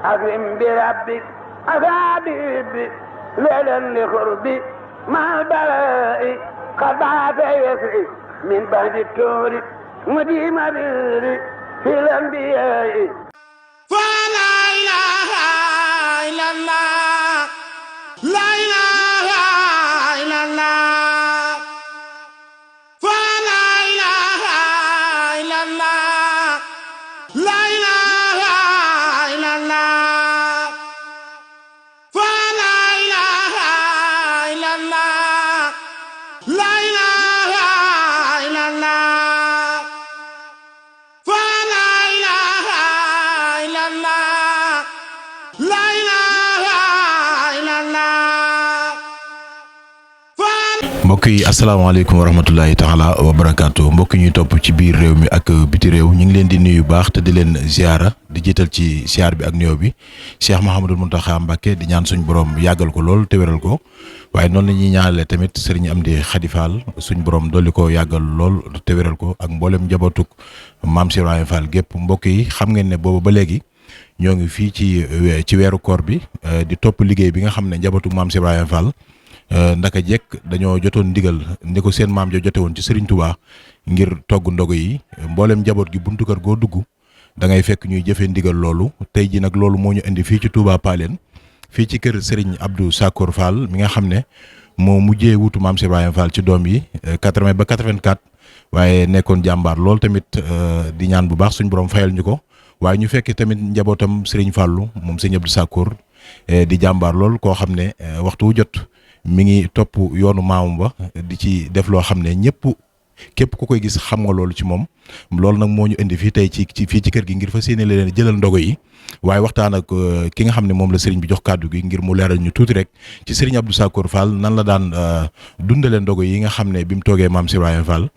أكرم بربك أثابي ليلا لقربي مع البلاء قد عاد يسري من بعد الكون مديم بيري في الأنبياء فلا إله إلا الله لا إله إلا الله فلا إله إلا الله لا إله إلا الله فلا إله إلا الله لا إله إلا الله فلا إله إلا الله لا إله إلا الله mbokk yi asalaamaaleykum wa rahmatullahi taala wa barakaatu mbokk ñuy topp ci biir réew mi ak biti réew ñu ngi leen di nuyu baax te di leen ziara di jiital ci ziar bi ak nuyoo bi Cheikh Mouhamadul Mountakha Mbacké di ñaan suñ borom yàggal ko lool te wéral ko waaye noonu la ñuy ñaanale tamit Serigne Amdi Khady Fall suñ borom dolli ko yàggal lool te wéral ko ak mboolem njabootuk maam Cheikh Ibrahima Fall gépp mbokk yi xam ngeen ne boobu ba léegi ñoo ngi fii ci weeru koor bi di topp liggéey bi nga xam ne njabootuk maam Cheikh Ibrahima Fall ndaka jekk dañoo jotoon ndigal ni ko seen maam jo jote woon ci Serigne Touba ngir togg ndogu yi mboolem njaboot gi buntu kër goo dugg da ngay fekk ñuy jëfee ndigal loolu tey ji nag loolu moo ñu indi fii ci Touba Paleen fii ci kër Serigne Abdou Sakkour Fall mi nga xam ne moo mujjee wutu maam Cheikh Ibrahima Fall ci doom yi 80 ba 84 waaye nekkoon jàmbaar lool tamit di ñaan bu baax suñ borom fayal ñu ko waaye ñu fekk tamit njabootam Serigne Fallou moom Serigne Abdou Sakkour di jàmbaar lool koo xam ne waxtu wu jot mi ngi topp yoonu maamam ba di ci def loo xam ne képp ku koy gis xam nga loolu ci moom loolu nag moo ñu indi fii tey fii ci kër gi ngir fas yéene leen jëlal ndogo yi waaye waxtaan ak ki nga xam ne moom la sëriñ bi jox kàddu gi ngir mu leeral ñu tuuti rek ci sëriñ Abdou Sakkour Fall nan la daan dundale ndogo yi nga xam ne bi mu toogee maam Cheikh Ibrahima Fall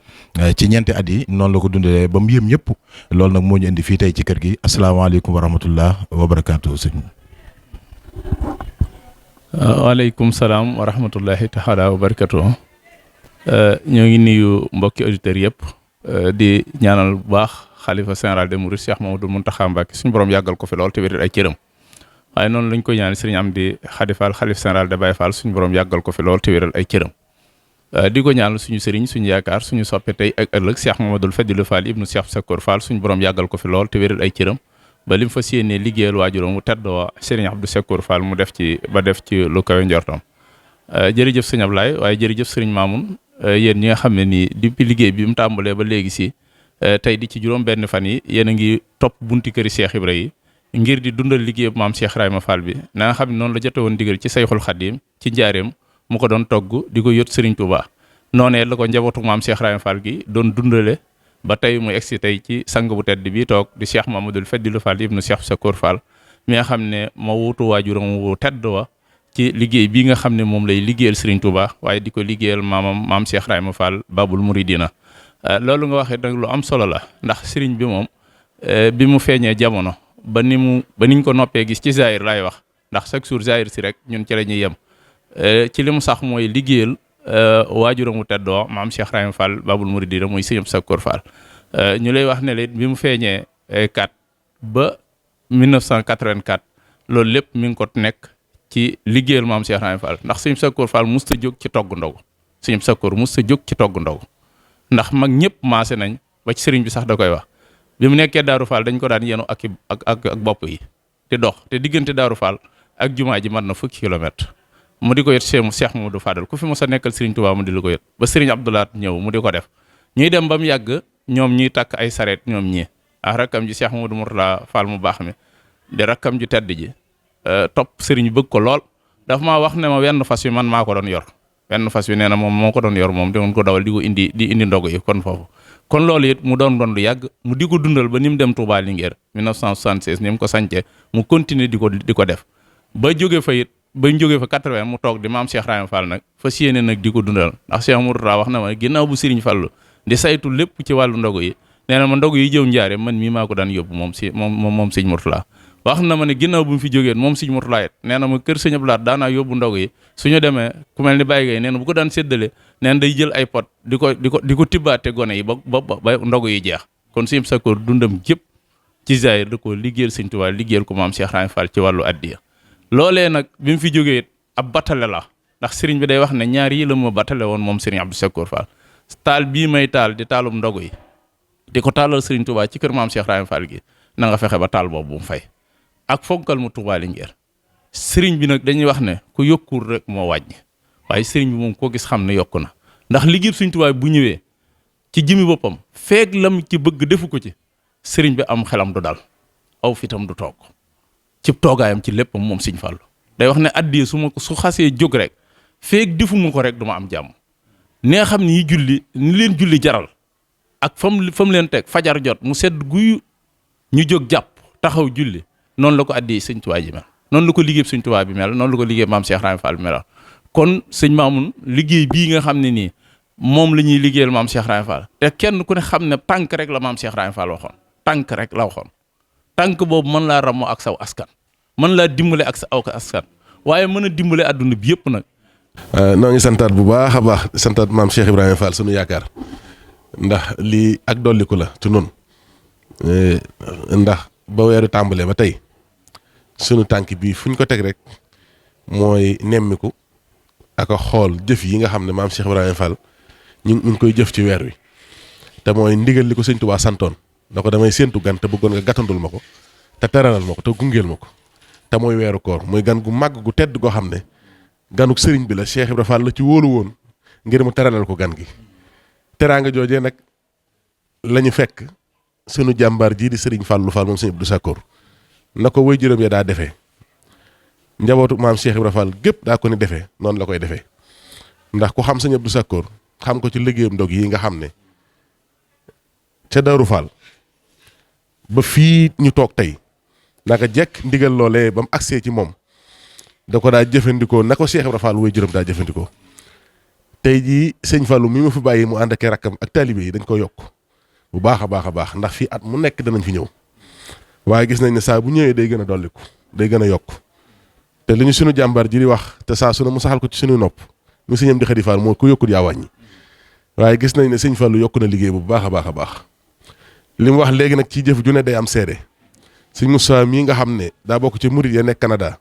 ci ñeenti at yi noonu la ko dundalee ba mu yëm ñëpp loolu nag moo ñu indi fii tey ci kër gi asalaamaaleykum wa rahmatullah wa barakaatu sëñ waaleykum salaam wa rahmatullahi taala wa barakatuh ñoo ngi nuyu mbokki auditeurs yëpp di ñaanal bu baax xalifa général des mourides Cheikh Mamadou Mountakha Mbacké suñu borom yàggal ko fi lool te wéral ay cëram waaye noonu lañ koy ñaanal Serigne Amdi Khady Fall xalif général de Baye Fall suñu borom yàggal ko fi lool te wéral ay cëram di ko ñaanal suñu sëriñ suñu yaakaar suñu soppe tey ak ëllëg Cheikh Mamadou Fadilou Fall ibnu Cheikh Sakkour Fall suñu borom yàggal ko fi lool te wéral ay cëram ba lim fa séenee liggéeyal waajuram mu teddoo Serigne Abdou Sakkour Fall mu def ci lu kawe njortam jërëjëf sëñ Ablaye waaye jërëjëf Serigne Mamoun yéen ñi nga xam ne nii depuis liggéey bi mu tàmbalee ba léegi si tey di ci juróom benn fan yi yéen a ngi topp bunti këri Cheikh Ibra yi ngir di dundal liggéey bu maam Cheikh Ibrahima Fall bi na nga xam ne noonu la jote woon digal ci Sayxul Xadim ci njaareem mu ko doon togg di ko yót Serigne Touba noonee la ko njabootu maam Cheikh Ibrahima Fall gi doon dundale ba tey mu egsi tey ci sang bu tedd bi toog di Cheikh Mamadou Fadilou Fall ibnu Cheikh Sakkour Fall mi nga xam ne ma wuutu waajuram wu tedd wa ci liggéey bii nga xam ne moom lay liggéeyal Serigne Touba waaye di ko liggéeyal maam Cheikh Ibrahima Fall Babul Mouridina loolu nga waxee nag lu am solo la ndax Serigne bi moom bi mu feeñee jamono ba niñ ko noppee gis ci Zahir laay wax ndax chaque jour Zahir si rek ñun ci la ñuy yem ci li mu sax mooy liggéeyal waajuram wu teddoo maam Cheikh Ibrahima Fall Babul Mouridina muy Serigne Sakkour Fall ñu lay wax ne leen bi mu feeñee 4 ba 1984 loolu lépp mi ngi ko nekk ci liggéeyal maam Cheikh Ibrahima Fall ndax Serigne Sakkour Fall musta jóg ci togg ndogu Serigne Sakkour musta jóg ci togg ndogu ndax mag ñëpp maase nañ ba ci sëriñ bi sax da koy wax bi mu nekkee Daaru Fall dañ ko daan yenu ak bopp yi di dox te diggante Daaru Fall ak jumaa ji mat na fukki kilomètre mu di ko yot Cheikh Mamadou Fadal ku fi mos a nekkal Serigne Touba mu di la ko yot ba Serigne Abdoulaat ñëw mu di ko def ñuy dem ba mu yàgg ñoom ñuy takk ay sareet ñoom ñii ak rakkam ji Cheikh Mamadou Mourtala Fall mu baax mi di rakkam ji tedd ji topp Serigne bëgg ko lool dafa maa wax ne ma wenn fas wi man maa ko doon yor wenn fas wi nee na moom moo ko doon yor moom di ko dawal di indi ndogu yi kon foofu kon loolu it mu doon lu yàgg mu di ko dundal ba ni mu dem Touba Linguère 1976 ni mu ko sancee mu continuer di ko def ba jóge fa 80 mu toog di maam Cheikh Ibrahima Fall nag fas yéene nag di ko dundal ndax Cheikh Mourtada wax na ma ginnaaw bu Serigne Fallu di saytu lépp ci wàllu ndogu yi nee na ma ndogu yi jëw njaare man mii maa ko daan yóbbu moom Serigne Mourtada wax na ma ne ginnaaw bu mu fi jógeen moom Serigne Mourtada it nee na ma kër Serigne Abdoulaye daanaa yóbbu ndogu yi suñu demee ku mel ni Baye Gueye nee na bu ko daan séddale nee na day jël ay pot di ko tibbaate gone yi ba ndogu yi jeex kon Serigne Sakkour dundam jëpp ci zaahir da ko liggéeyal Sëñ Tuubaa liggéeyal ko maam Cheikh Ibrahima Fall ci wàllu addiya loolee nag bi mu fi jógee ab batale la ndax sëriñ bi day wax ne ñaar yi la ma batale woon moom sëriñ Abdou Sakkour Fall taal bii may taal di taalum ndogu yi di ko taalal sëriñ Tuubaa ci kër maam Cheikh Ibrahima Fall gi na nga fexe ba taal boobu bu mu fay ak fonkal mu Tuubaa Linguère sëriñ bi nag dañuy wax ne ku yokkul rek moo wàññi waaye sëriñ bi moom koo gis xam ne yokku na ndax liggéey Sëriñ Tuubaa bu ñëwee ci jëmi boppam feeg lam ci bëgg defu ko ci sëriñ bi am xelam du dal aw fitam du toog ci toogaayam ci léppam moom Sëriñ Fallu day wax ne addiya su xasee jóg rek feeg defuma ko rek du ma am jàmm nee xam ni julli ni leen julli jaral ak fam leen teg fajar jot mu sedd guyu ñu jóg jàpp taxaw julli noonu la ko addiya Sëriñ Tuubaa ji mel noonu la ko liggéey Sëriñ Tuubaa bi mel noonu la ko liggéey maam Cheikh Ibrahima Fall mel kon sëñ Mamoun liggéey bii nga xam ne nii moom la ñuy liggéeyal maam Cheikh Ibrahima Fall te kenn ku ne xam ne tànk rek la maam Cheikh Ibrahima Fall waxoon tànk rek la waxoon tànk boobu mën laa ramoo ak saw askan mën laa dimbale ak sa aw askan waaye mën a dimbale adduna bi yëpp nag. noo ngi santaat bu baax a baax santaat maam Cheikh Ibrahima Fall sunu yaakaar ndax lii ak dolliku la ci noonu ndax ba weeru tàmbalee ba tey sunu tànk bii fu ñu ko teg rek mooy nemmiku ak a xool jëf yi nga xam ne maam Cheikh Ibrahima Fall ñu ngi koy jëf ci weer wi te mooy ndigal li ko Sëñ Tuubaa santoon da ko damay séentu gan te bëggoon nga gàttandul ma ko te teralal ma ko te gungeel ma ko te mooy weeru koor muy gan gu màgg gu tedd goo xam ne ganuk sëriñ bi la Cheikh Ibrahima Fall la ci wóolu woon ngir mu teralal ko gan gi teraanga joojee nag la ñu fekk sunu jàmbaar jii di Sëriñ Fallu Fall moom Sëñ Abdou Sakkour na ko way juróom ya daa defee njabootu maam Cheikh Ibrahima Fall gépp daa ko ni defee noonu la koy defee ndax ku xam Sëñ Abdou Sakkour xam ko ci liggéeyam ndog yi nga xam ne ca Daaru Fall ba fii ñu toog tey naka jekk ndigal loolee ba mu agsee ci moom da ko daa jëfandikoo na ko Cheikh Ibrahima Fall way juróom daa jëfandikoo tey jii sëñ Fallou mi ma fi bàyyi mu ànd ak rakkam ak taalibe yi dañ ko yokk bu baax a baax a baax ndax fii at mu nekk danañ fi ñëw waaye gis nañ ne saa bu ñëwee day gën a dolliku day gën a yokk te li ñu sunu jàmbaar ji di wax te saa su ne mu saxal ko ci suñuy nopp mu sëñam di Xadi Fall moo ku yokkut yaa wàññi waaye gis nañ ne sëñ Fallou yokku na liggéey bu baax a baax a baax li mu wax léegi nag ci jëf ju ne day am seede sëñ Moussa mii nga xam ne daa bokk ci murid ya nekk Canada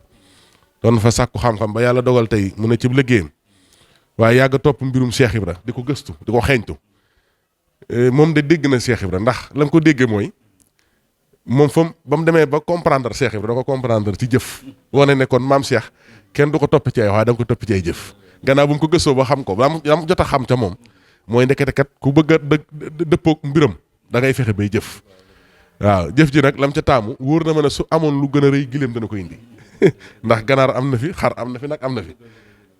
doon fa sàkku xam-xam ba yàlla dogal tey mu ne ci liggéeyam waaye yàgg topp mbirum Cheikh Ibra di ko gëstu di ko xeeñtu moom de dégg na Cheikh Ibra ndax la mu ko déggee mooy moom fa ba mu demee ba comprendre Cheikh Ibra da ko comprendre ci jëf wane ne kon maam Cheikh kenn du ko topp ci ay waaye da nga ko topp ci ay jëf gannaaw bu mu ko gëstoo ba xam ko ba mu jot a xam ca moom mooy ndekete kat ku bëgg a dëppook mbiram da ngay fexe bay jëf waaw jëf ji nag lam ca taamu wóor na ma ne su amoon lu gën a rëy gileem dana ko indi ndax ganaar am na fi xar am na fi nag am na fi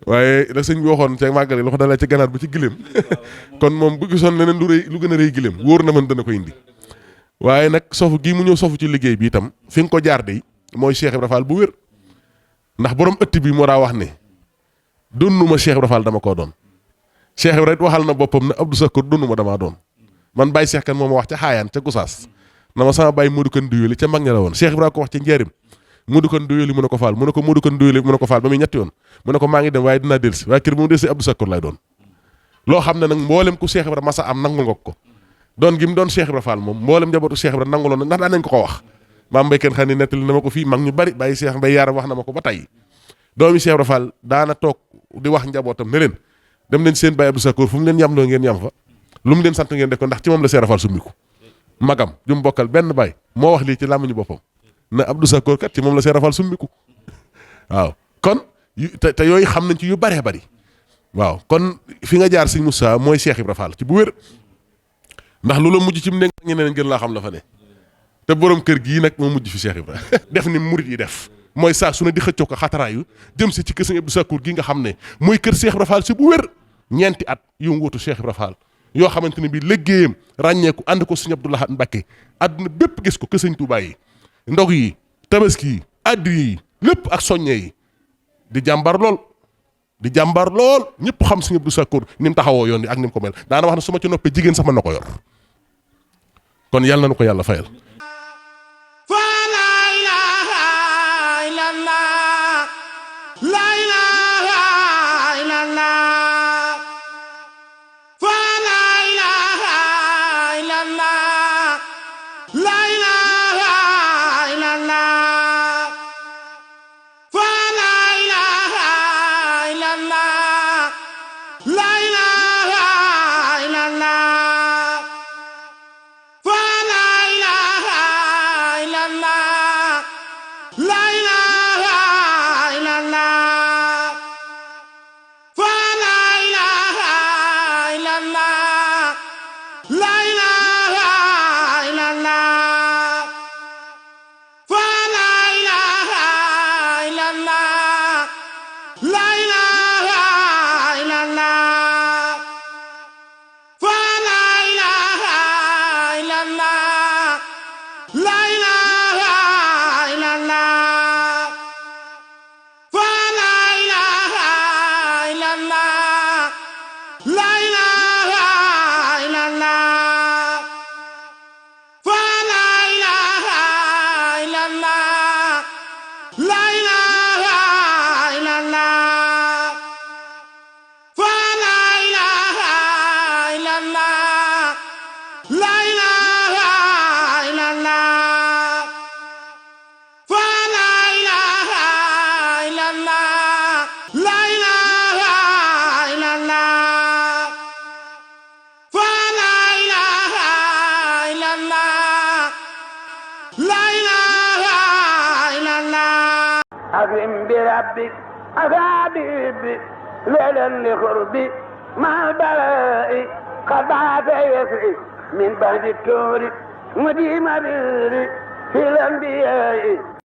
waaye la sëñ bi waxoon ca màggal loxo dalee ci ganaar ba ci gileem kon moom bu gisoon leneen lu gën a rëy gileem wóor na man dana ko indi waaye nag sofu gii mu ñëw sofu ci liggéey bi itam fi nga ko jaar de mooy Cheikh Ibrahima Fall bu wér ndax borom ëtt bi moo daa wax ne donnuma Cheikh Ibrahima Fall dama koo doon Cheikh Ibrahima waxal na boppam ne Abdou Sakkour donnuma damaa doon man Baye Cheikh kan moo ma wax ca xaayaan ca Gosaas na ma sama Baye Modou Kane Duyoli ca mag ña la woon Cheikh Ibrahima ko wax ca njaarim Modou Kane Duyoli mu ne ko Fall mu ne ko Modou Kane Duyoli mu ne ko Fall ba muy ñetti yoon mu ne ko maa ngi dem waaye dinaa dellusi waaye kër bu mu dellusi Abdou Sakkour lay doon loo xam ne nag mboolem ku Cheikh Ibrahima masa am nangul nga ko doon gi mu doon Cheikh Ibrahima Fall moom mboolem njabootu Cheikh Ibrahima nanguloon ndax daan nañ ko wax maam Mbaye Kane xam ne nettali na ma ko fii mag ñu bari Baye Cheikh Mbaye Yaaram wax na ma ko ba tey doomi Cheikh Ibrahima Fall daana toog di wax njabootam ne leen dem leen seen Baye Abdou Sakkour fu mu leen yamloo ngeen yam fa lu mu leen sant ngeen def ko ndax ci moom la Cheikh Ibrahima Fall summiku magam ju mu bokkal benn baay moo wax lii ci làmmiñu boppam na Abdou Sakkour kat ci moom la Cheikh Ibrahima Fall summiku waaw kon te yooyu xam nañ ci yu bëree bëri waaw kon fi nga jaar sëñ Moussa mooy Cheikh Ibrahima Fall ci bu wér ndax lu la mujj ci mu nekk ñeneen gën laa xam la fa ne te borom kër gii nag moo mujj fi Cheikh Ibrahima def ni murit yi def mooy saa su ne di xëccoo ko xataraayu jëm si ci kër sëñ Abdou Sakkour gi nga xam ne mooy kër Cheikh Ibrahima Fall si bu wér ñeenti at yu mu wutu Cheikh Ibrahima Fall yoo xamante ne bii liggéeyam ràññeeku ànd ko sëñ Abdou Lahad Mbacké àdduna bépp gis ko kër sëñ Touba yi ndog yi tabaski yi addi yi lépp ak soññe yi di jàmbar lool ñëpp xam sëñ Abdou Sakkour ni mu taxawoo yoon yi ak ni mu ko mel daana wax ne su ma ci noppee jigéen sax mën na ko yor kon yàlla na ko yàlla fayal la ilaha أكرم بربك أفابي ليلا لقربي مع البلاء قد بعث يسري من بعد التور مديم بري في الأنبياء